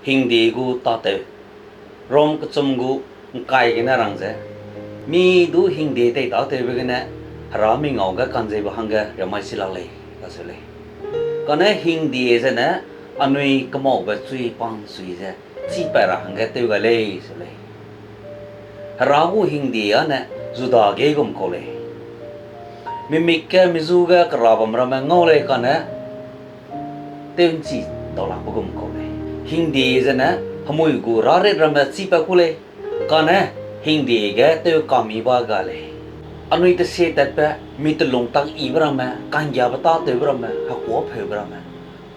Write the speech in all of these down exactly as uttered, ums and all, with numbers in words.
Hingde gu tâtew. Rom kechum gu ’ngkai gene rang ze, mi du hingde tei tâtewbe gene Hera mi ngau ge ka'nzeibe hangge riamai chi lak lei, kacheu lei. Kane hingde zene anui kemaube chui pa'nchui ze chîpat ra hangge tew gai lei, seu lei. Hera gu hingde â ne Juda ge gum kau lei. Mimik ge mizu ge kera bam ramme ngau lei kane tew'nchi daulakbe gum kau lei. Hingde zene hemui gu rarit ramme chîpat ku lei, kane hingde ge tew kami ba ga lei. Anui tesie tatbe mi telung tak yibe ramme, ka'nggiabe tâtewbe ramme, hekuâpheube ramme,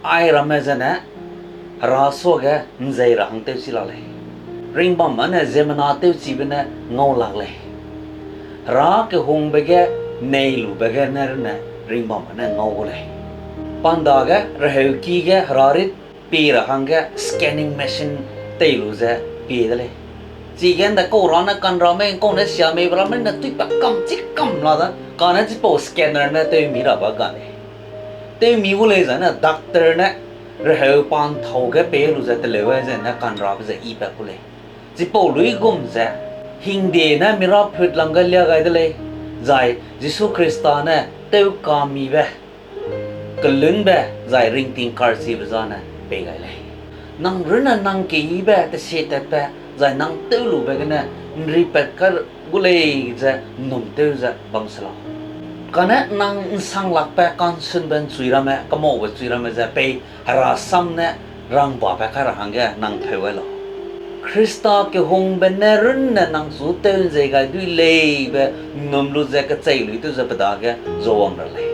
airamme zene Hera suage ’nzei ra hang tewchi lak lei. Ringbam â ne ziemmena tewchibe ne ngau lak lei. Hera kehungbe ge nei lube gene runne ringbam â ne ngau gu lei. Pa ’ndage reheuki ge herarit pie ra hangge scanning machine tei lu ze pie de lei. Chige ’ndaikau ra ne ka'nrame ’ngkau ne siameibe ramme ne tuipa kam chi kam la da, kane chipau scanner ne tewmi ra ba ga lei. Tewmi gu lei zane doctor ne reheu pa ’nthau ge pei lu ze teleu gai zene ka'nrabe ze yipat ku lei. Chipau luigum ze, hingde ne miraphut lam ge lia gai de lei, zai Jisu Khrista ne tewkamibe, kelunbe, zai ringting karchibe zane pei gai lei. Nang runne nang keyibe, tesie tatbe, zai nang tewlube gene ’nripat kai gu lei ze ’nnum tew ze bam se lau. Kane nang ’nsanglakbe, ka'nsunbe ’nchui ramme, kemaube chui ramme ze pei Hera sam ne rangbabe kai ra hangge nang pheu gai lau. Khrista kehungbe ne runne nang chu tew ’nzei gai dui lei be ’nnum lu ze kechei lui tew ze pe dage zuawang ra lei.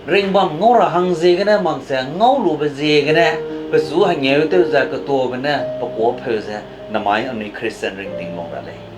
Ringbam ngau ra hang ziegene mak ze ngau lube ziegene, pechu hengeu tew ze ketuabe ne pekuâpheu ze namai anui Christian ringting lung ra lei.